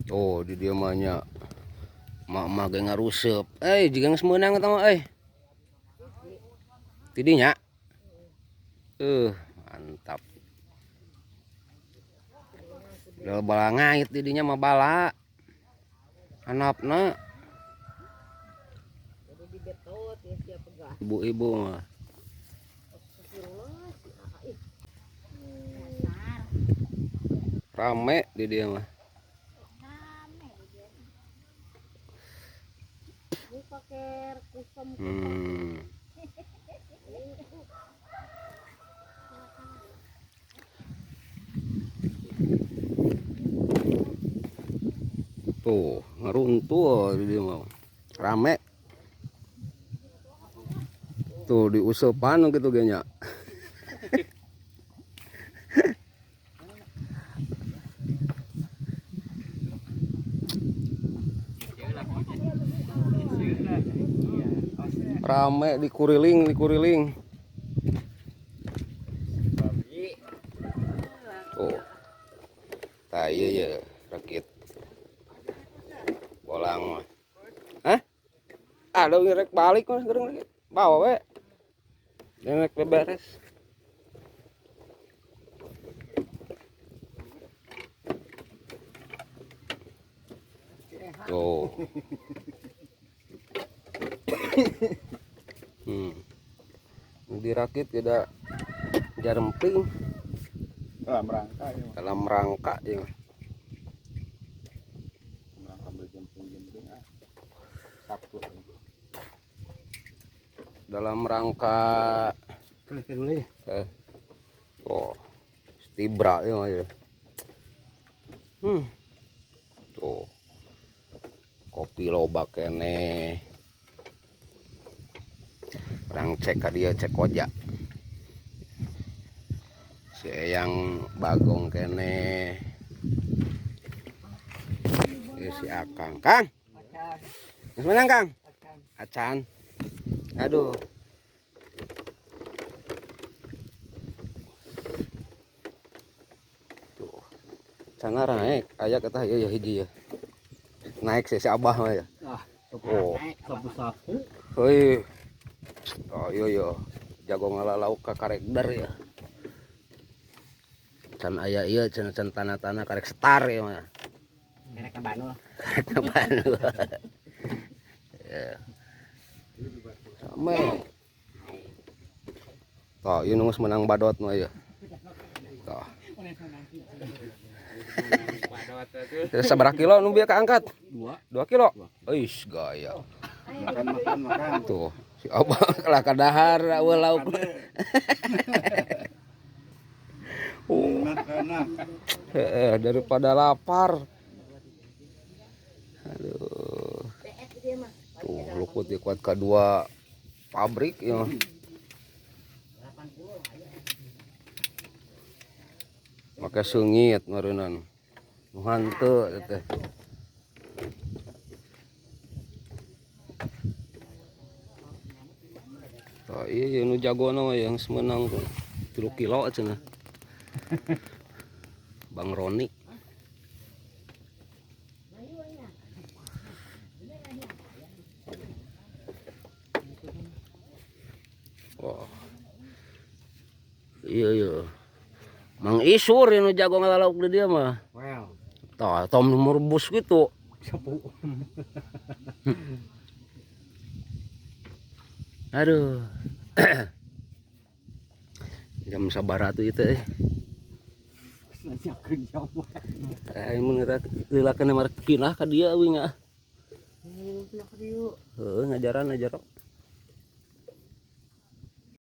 Oh, di dia mah nya. Mak-mak ge ngaruseup. Jiga geus meunang eta mah euy. Tidinya. Mantap. Udah bala ngait di dinya mah bala. Hanapna. Ibu-ibu mah. Rame di dia mah. Tuh, ngeruntuh di dia mah. Rame. Tuh diusepan gitu genya. Rame dikuriling, dikuriling. Tuh. Tah ieu ye rakit. Bolang mah. Hah? Ada rek balik mah gereng lagi. Bawa we. Rek beberes. Tuh. Dirakit tidak jaremping. Dalam rangka ya. Dalam rangka ya. Rangka berjemping-jemping ah. Sabtu. Dalam rangka dulu ya. Oh, stibra ya, ya. Tuh. Kopi loba keneh. Orang cek ka dia cek koja. Si Eyang Bagong keneh. Ieu si Akang. Kang. Geus menang, Kang? Acan. Aduh. Tuh. Cana naik, aya kata ieu ya hiji ya. Naik si Abah mah ya. Ah, oh. Sapu-sapu. Heuh. Oh iya iya, jago ngalalau ka karekdar ya. Can aya ieu can can tanah-tanah karek setar ya mah. Karek ka Bandung. Karek ka Bandung. Ya. Rame. Toh, ieu nu geus menang badot mah ieu. Toh. Terus sabaraha kilo nu bieu kaangkat? 2. 2 kilo. Euis gaya. Makan, makan, makan. Tuh, si Abah kalah kadahar eueuh lauk. Oh. Heeh, daripada lapar. Aduh. Tuh, lukut dikuat kedua pabrik ya. Make seungit mareunan. Nu hanteu teh. Tah ieu nu jagona mah yang menang tuh. 3 kilo cenah. Bang Roni. Oh. Iya iya. Mang Isur nu jago ngalalauk di dia mah. Well. Tah, tom nomor bus gitu. Sapu. Aduh. Jam sabaraha tuh itu eh. Mun lila kena marek pindah ka dia euy nya. Pindah ka dieu. Heuh, ngajaran aja rok.